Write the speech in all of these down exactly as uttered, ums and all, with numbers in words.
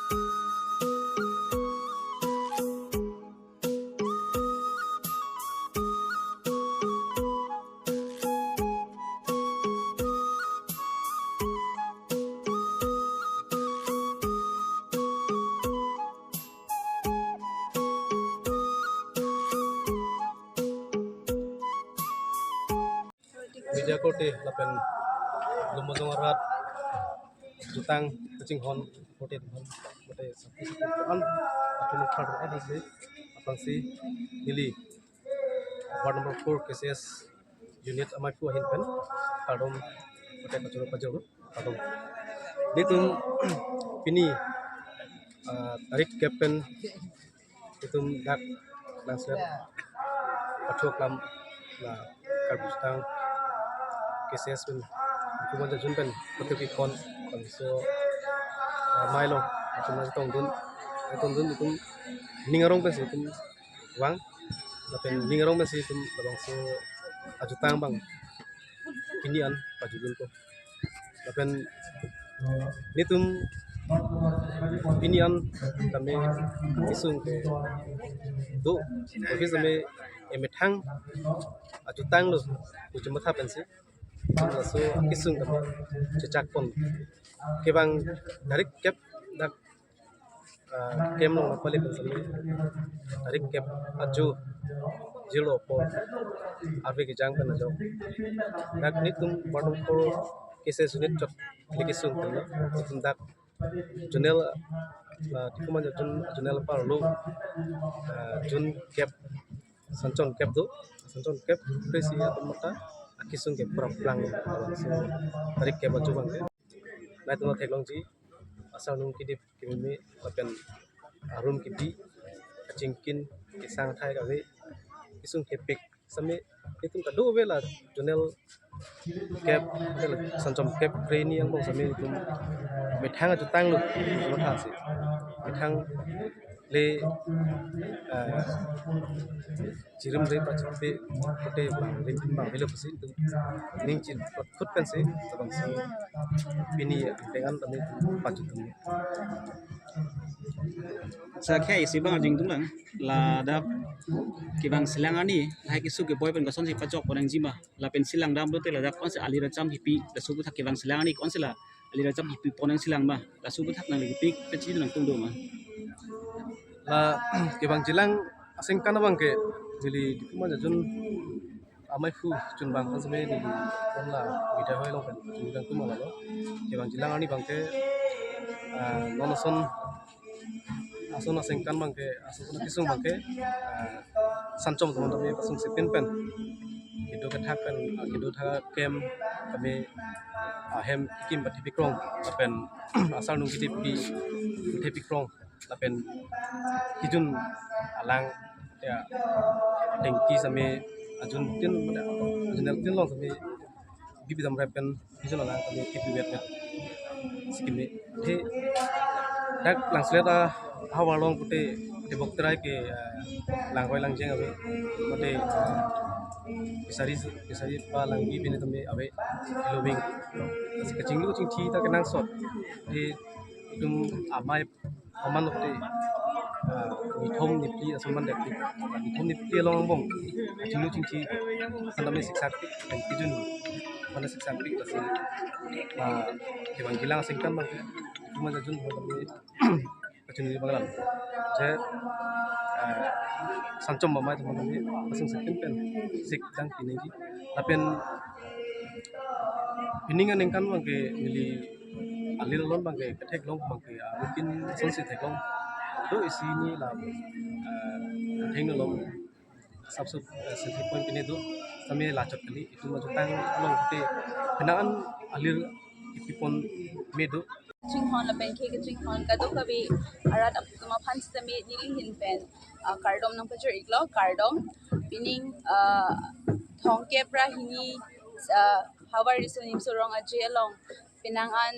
Media korte lapen Lumbajong arat jutang kachinghon korte hon korte sapi sapi an atum kardom an si apangsi neli ward number four K C S unit amaiphu ahin pen kardom korte kachoro kachoro kardom. Nelitum pini ah, tarik kep pen itum dak langsung pathok lam la Karbi Jutang K C S pen itum aja jun pen pathok ipon bangso ah, mailong itum aja tongdun tongdun itum ning arong pensi itum vang lapen ning arong pensi itum labangso ajutang abang pini an pajudunpo. Lapen nelitum pini an tame kesung kedo office tame emethang ajutang lo kuchum matha pensi laso kesung tame chechakpon kevang tarik kep dak ah, kem along nangpale pen sami tarik kep ajo jilo po arve kejang pen ajo dak nelitum ward number four K C S unit chot le kesung pen nelitum dak zonal ah, Diphu Manja zon zonal parlo ah, zon kep sanchon kep do sanchon kep presi atum mata akesung kep pura plang so tarik kep ajo abang ke nelitum theklongji asarnung kedip kememe lapen arum kedi kachingkin kesang thai kave kesung thepik sami itum kado ave la zonal kep sanchom kep kreni angbong sami itum methang ajutang lo matha si methang le ah, chirim re pachipe korte bang rim bang velo pusi itum ning chin khut pensi labangso pini dengan tame pajudun. Sakya isi bang jingtung lang ladak kevang selang arni lahai kesung keboi pen kosonsi pachokpon nangji ma lapen selang dam dote ladak konsi alir acham hipi laso aputhak kevang selang arni konsi la alir acham hipipon nangji lang ma laso aputhak nangli kepi kachinangtung do ma. La kevang jilang asengkan abang ke neli Diphu Manja zon amaiphu chunbang kan seme neli kon la media hoi along kan chunbang tum alalo kevang jilang arni abang ke ah, non ason ason asengkan abang ke ason ason kesung abang ke ah, sanchom teman tame pasung sipin pen kedo kethak pen ah, kedo thak kem kami ahem kikim pathi pikrong lapen asarnung kedip pi pathi pikrong lapen kijun alang ya tengki sami ajun tin ajun tin long sami bibi dam rep pen kijun alang sami kipi wet wet sikimi the dak langslet a havar long pute tebok terai ke ah, langroi langjeng ave pute pisari pisari pa langbi bini tame ave loving kachinglu chingthi ta kenangsot the itum amei aman lote ah, nithom niphli ason man dek nithom niphli along angbong chinglu chingthi sandame siksak tik dan kijun mana siksak tik lasi ah, kevang jilang asengkan abang cuma jajun mana kachun di banglam je ah, sanchom bamai teman tame pasung sekin pen sik dang piningji lapen pining anengkan abang ke neli alir alon abang ke ketheklong abang ke arukin asonsi theklong do isi neli la ah, theng along sab sab ah, safety point pine do tame lachot kali itum ajutang along te penang an alir ipipon me do. Chinghon lapen ke chinghon kadokave arat atum aphan sitame neli ahin pen ah, kardom nangpajir iklo kardom pining ah, thongkep ra hini ah, havar riso nimso rong aje along penang an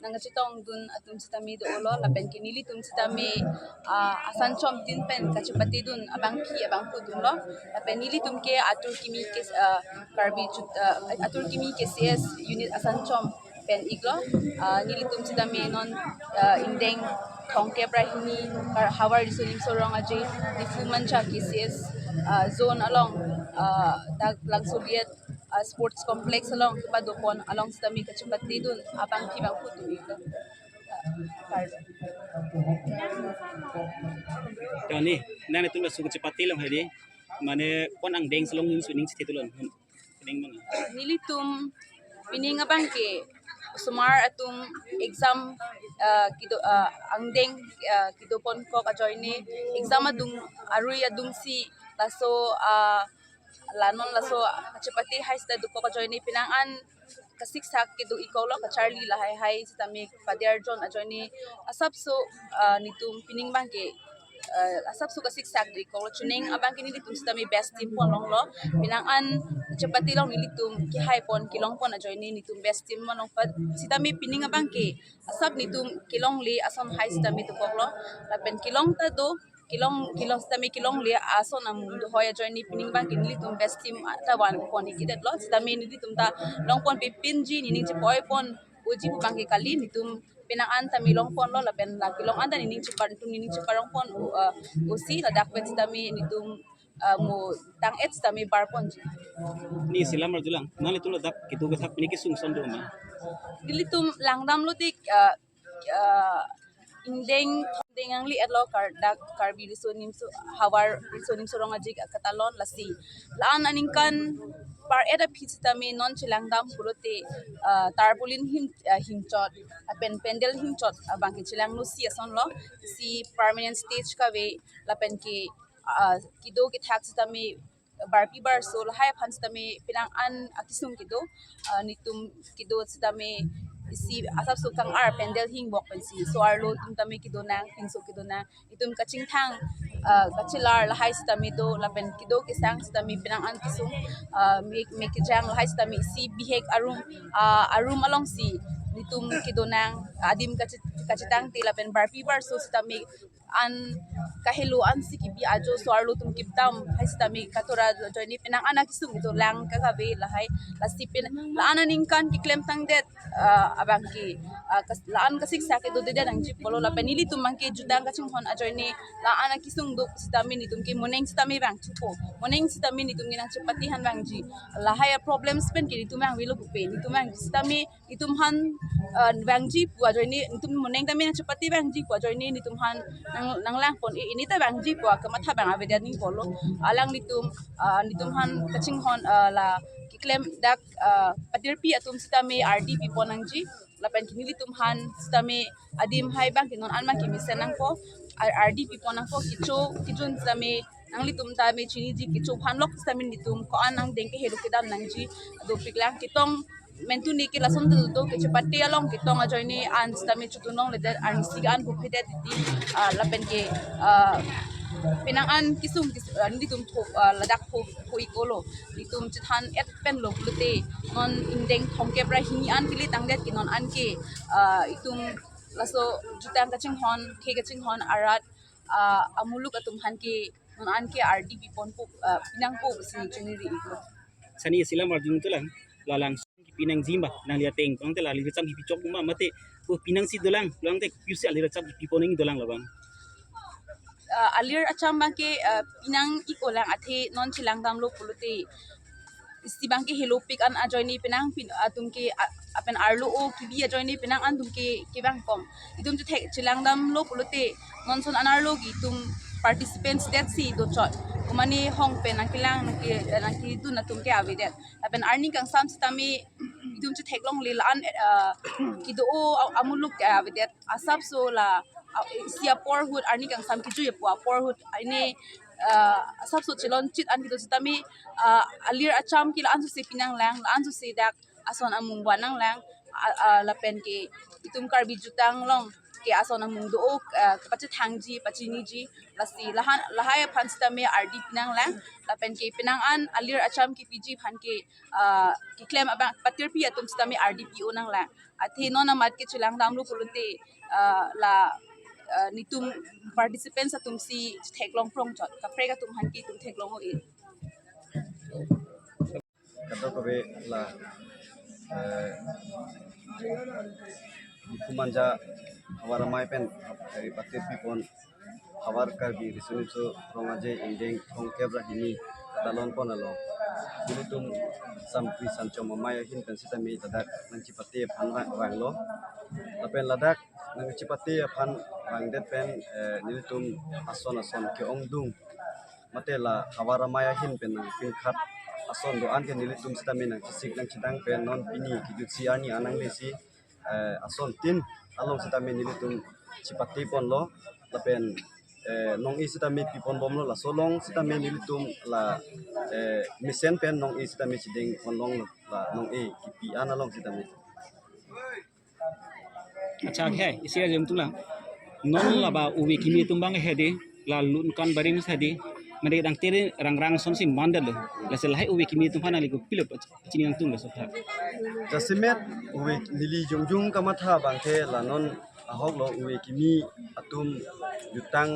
nangkachetongdun atum sitame do-olo lapen ke nelitum sitame ah, asanchom tin pen kachepatedun abangpi abangpo dunlo lapen nelitum ke atur kimi ke ah, Karbi Jut- ah, atur kimi K C S unit asanchom pen iklo ah, nelitum sitame non ah, ingdeng Thomkep ra hini, Kar-, Havar Riso Nimso Rong Aje, Diphu Mancha K C S, ah, zone along, ah, dak Langsodet, ah, sports complex along kepadopon along sitame kachepatedun abangpi abangphu atum iklo. Ah, kardom. Toni, nanglitum laso kachepate along hedi, mane ko-an angdeng si along ning suning si titulon. Pining abang. Nelitum pining abangke osomar atum exam, ah, kedo, ah, angdeng, ah, kedoponkok ajoine exam adung, arui adungsi laso, ah, la non laso kachepate hai sita dokok ajoine penang an kasiksak kedo ikoklo, kacharli lahai hai sitame pader jon ajoine asapso, ah, nelitum pining abangke, ah, asapso kasiksak do ikoklo. Chuning abangke nelitum sitame best team pon longlo. Penang an kachepate along nelitum kehaipon kelongpon ajoine nelitum best team pon longpo. Sitame pining abangke asap nelitum kelongle ason hai sitame dokoklo. Lapen kelong ta do, kelong, kelong sitame kelongle ason amung do hoi ajoine pining abangke nelitum best team ta vanpon ikidetlo. Sitame nelitum ta longponpe pinji, nening chepoipon oji pu abangke kali, nelitum penang an tame longponlo lapen la kelong an ta nening chepar, nelitum nening cheparongpon, uh, osi ladak pen sitame nelitum, uh, mo tang-et sitame barponji. Ni isi alam arjulang, nanglitum ladak kedo kethak pini kesung son do ma? Nelitum langdamlo tik, uh, uh, ingdeng, ingdeng angli-etlo Kar-, dak Karbi Riso Nimso, Havar Riso Nimso Rong Aje katalon lasi. La-an aningkan par-et aphi sitame non chelangdam pulote, ah, tarpaulin hing, ah, hingchot, lapen pandal hingchot, ah, abangke chelangno si asonlo, si permanent stage kave, lapenke, ah, kedo kethak sitame barpi barso lahai aphan sitame penang an akesung kedo, ah, nelitum kedo sitame isi asapso kang-ar pandal hingbok pensi so-arlo atum tame kedo nang, pinso kedo nang, itum kachingthang, ah, kachelar lahai sitame do, lapen kedo kesang sitame penang an kesung, ah, me, me kejang lahai sitame isi bihek arum, ah, arum alongsi nelitum kedo nang, adim kache, kachetangte lapen barpi barso sitame an kahelo ansi kebi ajo so-arlo atum kipdam hai sitame katora ajoine penang an akesung kedo lang kekave lahai, lasi pen la-an aningkan keklem tangdet, ah, abangke, ah, kas-, la-an kasiksak kedo dedet nangji pulo lapen nelitum abangke jutang kachinghon ajoine la-an akesung do sitame nelitum ke moning sitame vangthupo. Moning sitame nelitum ke nangchepate aphan vangji. Lahai a-problems penke nelitum vangvelo pupe. Nelitum vang sitame nelitum aphan, ah, vangji pu ajoine, nelitum moning tame nangchepate vangji pu ajoine nelitum aphan nang, nanglangpon-e, ini ta vangji pu akamatha abang avedet ning pulo. Alanglitum, ah, nelitum aphan kachinghon, ah, la keklem dak, ah, patirpi atum sitame ardi pipon nangji. Lapenke nelitum aphan sitame adim hai abangke non an abangke mesen nangpo, ar-, ardi pipon nangpo, kecho kejun sitame nanglitum tame chiniji, kecho aphan lok sitame nelitum ko-an angdeng kehelo kedam nangji dopiklang, ketong mentune ke lason tel do, kachepate along ketong ajoine an sitame chotun longledet, arnisi ke an buphedet titi, ah, lapenke, ah, penang an kesung kes-, ah, nelitum tho, ah, ladak tho, tho ikolo. Nelitum chethan-et penlo pulote non ingdeng thomkep ra hini an pili tangdet ke non anke, ah, itum laso jutang kachinghon, khei kachinghon arat, ah, amuluk atum aphan ke non anke ardi piponpo, ah, pinangpo pusi chiniri iklo. Sani isi alam arjun tulang, lalang pinangji ma, nangli ateng, pulote la alir acham kipi chok ma, mate, oh, pinangsi dolang, pulote kopi-usi alir acham kipi ponang dolang labang. Ah, alir acham abangke, ah, pinang iklo lang, athe non chelangdamlo pulote isi abangke helopik an ajoine penang pin atum ke, ah, lapen arlo o kebi ajoine penang an atum ke kevang kom. Itum chethek chelangdamlo pulote non ason an arlo ke itum participants detsi dochot. Komane hong pen nangkelang, nangke, nangkedun atum ke avedet. Lapen arni kangsam sitame itum chetheklongle la-an, ah, kedo-o a-, amuluk ke avedet. Asapso la, ah, isi apor ahut, arni kangsam kejui apo apor ahut, aine, ah, asapso chelonchit an kedo sitame, ah, alir acham ke la-an sose pinanglang, la-an sose dak ason amung vannanglang, ah, ah, lapenke itum Karbi jutang along ke ason amung do-o, ah, kapachethangji, pachiniji, lasi lahan, lahai aphan sitame ardi pinanglang, lapenke penang an alir acham kepiji aphan ke, ah, keklem abang patirpi atum sitame ardi pi-o nanglang. Athe non amat ke chelangdamlo pulote, ah, la, ah, nelitum participants atumsi theklong prong chot. Kaprek atum aphan ke itum theklong-o-e. Kadokave la, eh, Diphu Manja havar amei pen, eh, patirpi pon havar Karbi Riso Nimso Rong Aje ingdeng throngkep ra hini dalon pon along nelitum sampri sanchom amei ahin pen sitame ladak nangchipate aphan vang, vanglo. Lapen ladak nangchipate aphan vangdet pen, eh, nelitum ason ason ke-ongdung mate la havar amei ahin pen nangpinkhat ason do-an ke nelitum sitame nangchisik nangchidang pen non pini kejutsi arni anang lesi, eh, ason tin along sitame nelitum chipate ponlo. Lapen, eh, nong-e sitame pi pon bomlo, laso along sitame nelitum la, eh, mesen pen nong-e sitame chideng pon longlo, la nong-e kipi an along sitame. Accha, he, isi ajoine atum lang. Non laba ove kimi atum abang he dei, la lun kan barim sa dei. Mane dang tere rang rang ason si mandal lo. Lasi lahai ove kimi atum aphan nangli kopilo pachini nangtum laso aphan. Jasemet ove neli jongjong kamatha abang ke la non ahok lo, ove kimi atum jutang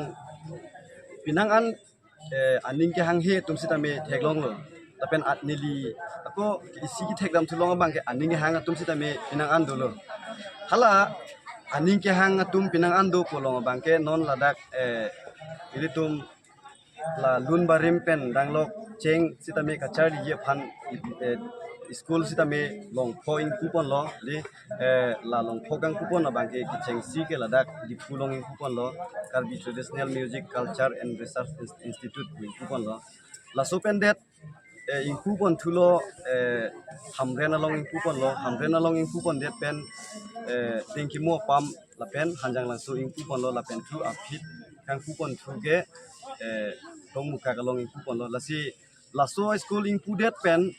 pinang an, eh, aning kehang he atum sitame theklonglo. Lapen at neli ako isi kethekdam thu long abang ke aning kehang atum sitame pinang an dolo. Hala aning kehang atum pinang an do pu long abang ke non ladak, eh, ilitum la lun barim pen danglok cheng sitame kacharliji aphan, eh, school sitame Longpho ingpu ponlo dei, eh, la Longpho kangpu pon abang ke kechengsi ke ladak Diphu along ingpu ponlo, Karbi Traditional Music Culture and Research Ins-, Institute ingpu ponlo. Laso pen det, eh, ingpu pon thulo, eh, Hamren along ingpu ponlo, Hamren along ingpu pondet pen, eh, Dengkimo Apam lapen Hanjanglangso ingpu ponlo, lapen thu aphi kangpu pon thu ke, eh, Tongmukak along ingpu ponlo. Lasi laso school ingpudet pen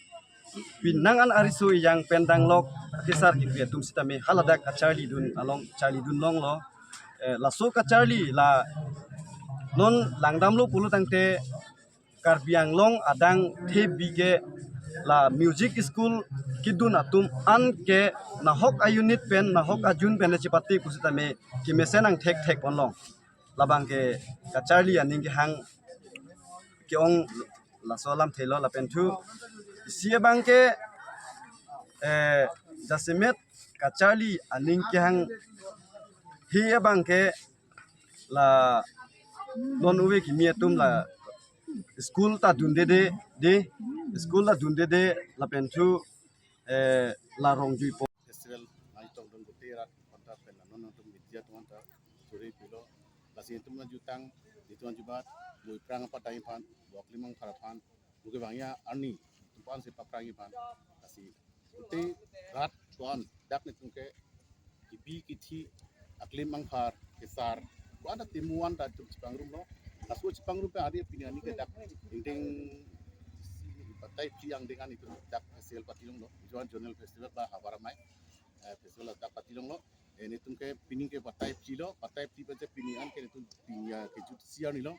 pinang an ariso ejang pen danglok kesar kipi atum sitame haladak kacharlidun along charlidun longlo. Eh, laso kacharli la non langdamlo pulo tangte Karbi Anglong adang thebi ke la music school kedun atum an ke nahok a-unit pen nahok ajun pen chipate pusitame kemesen nangthekthek ponlong. Labang ke kacharli aning kehang ke-ong laso alamthe lo. Lapen thu isi abang ke, eh, jasemet kacharli aning kehang he abang ke la non ove kimi atum la school ta dunde dei, dei, school ta dunde dei, lapen thu, eh, la Rongjui po. Festival nangtongdun gote rat konta pen la non atum media atum anta suri pilo. Lasi itum nangju tang, itum nangju bat, bui prang apa dai aphan, bui aklim angphar aphan, bui kevangji arni, itum aphan si paprangji aphan. Lasi gote rat ko-an dak netum ke kipi kithi, aklim angphar, kesar, ko-an dak timu an dak itum chepangrum lo. Laso chepangrum pen adi pini arni ke dak ingdeng isi batai phli angdeng an itum dak festival pati longlo. Johan Zonal Festival ba havar amei, eh, festival dak pati longlo. Eh, netum ke pini ke batai phli lo, batai phli pen je pini an ke netum pini, eh, kejutsi arni lo.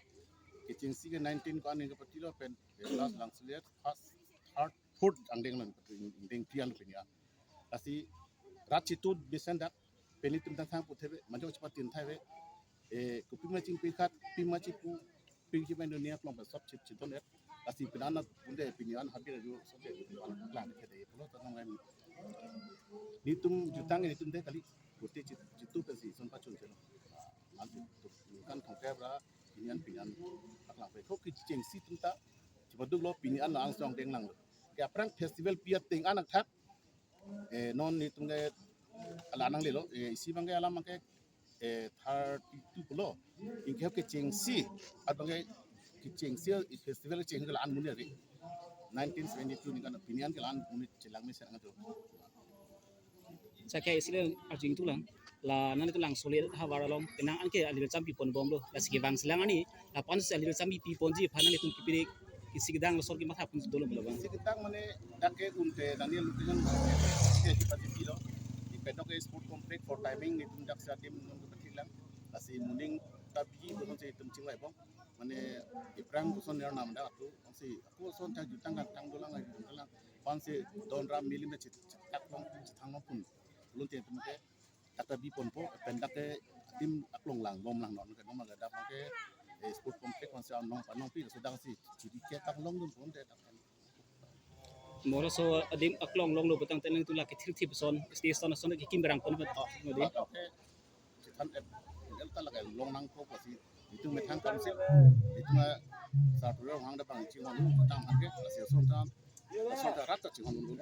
Kechengsi ke nineteen ko-an ke patilo pen, eh, last langsuliat, first, third, fourth angdeng lo, ingdeng phli an lo pini an. Lasi rat chitu besen dak, pini itum tang thang puthebe, manjong chepathin thaibe, eh, kopima chingpi khat, pima chipu, pingki main dunia klong pen sop chit chit don et. Lasi pini an na punde pini an habir aju sop chit pini an klang ke dei pulo tanong lain. Netum jutang netum dei kali, gote chit, chitu pensi son pachun chelo. An chitu kan thongkep ra pini an pini an paklang pe. Kok kechengsi atum ta chipaduk lo pini an la angsong denglang lo. Ke aphrang festival pi ateng an athak, eh, non netum ke ala nanglelo, eh, isi abang ke alam abang ke, eh, thirty-two pulo. Ingke kechengsi, abang ke kechengsi, eh, festival cheng ke la-an muni ari. Nineteen seventy-two ningkan pini an ke la-an muni chelang mesen angtu. Accha, ke isi le arjing tulang. La nanglitum Langsolit havar along pinang an ke a-level champi pon bomlo. Lasi kevang selang ani, lapu-an si a-level champi pi ponji aphan nanglitum kepire kisi kedang losor kematha pon dolo labang. Kisi kedang mane dak ke unte Daniel Lukijan ke di pati pilo. Di pedok ke sport complex for timing netum dak sa tim nong ke pati lang. Lasi muning tapi ko si itum chingvai bom. Mane iprang koson ner nam dak tu si ako son ta jutang kan tang dolang ai jutang lang. Pan si don ram milim chit chit tak long chit thang long pun. Ulun te itum ke dak ta bi ponpo, pen dak ke tim aklong lang, bom lang non ke, non ke dak ke, eh, sport complex kon si nong pa nong pi, so dak si chiri ke tak longdun pon te dak. Moroso adim aklong longlo putangte nangtum la kethirthip ason, stage ason ason kekim berang pon pen. Oh, modi. Oke. Chethan et, el ta lake long nangpo pusi. Itum methang kamsi. Itum a satu orang hang da bang chinghon tang hangke, asi ason ta, ason ta rat ta chinghon.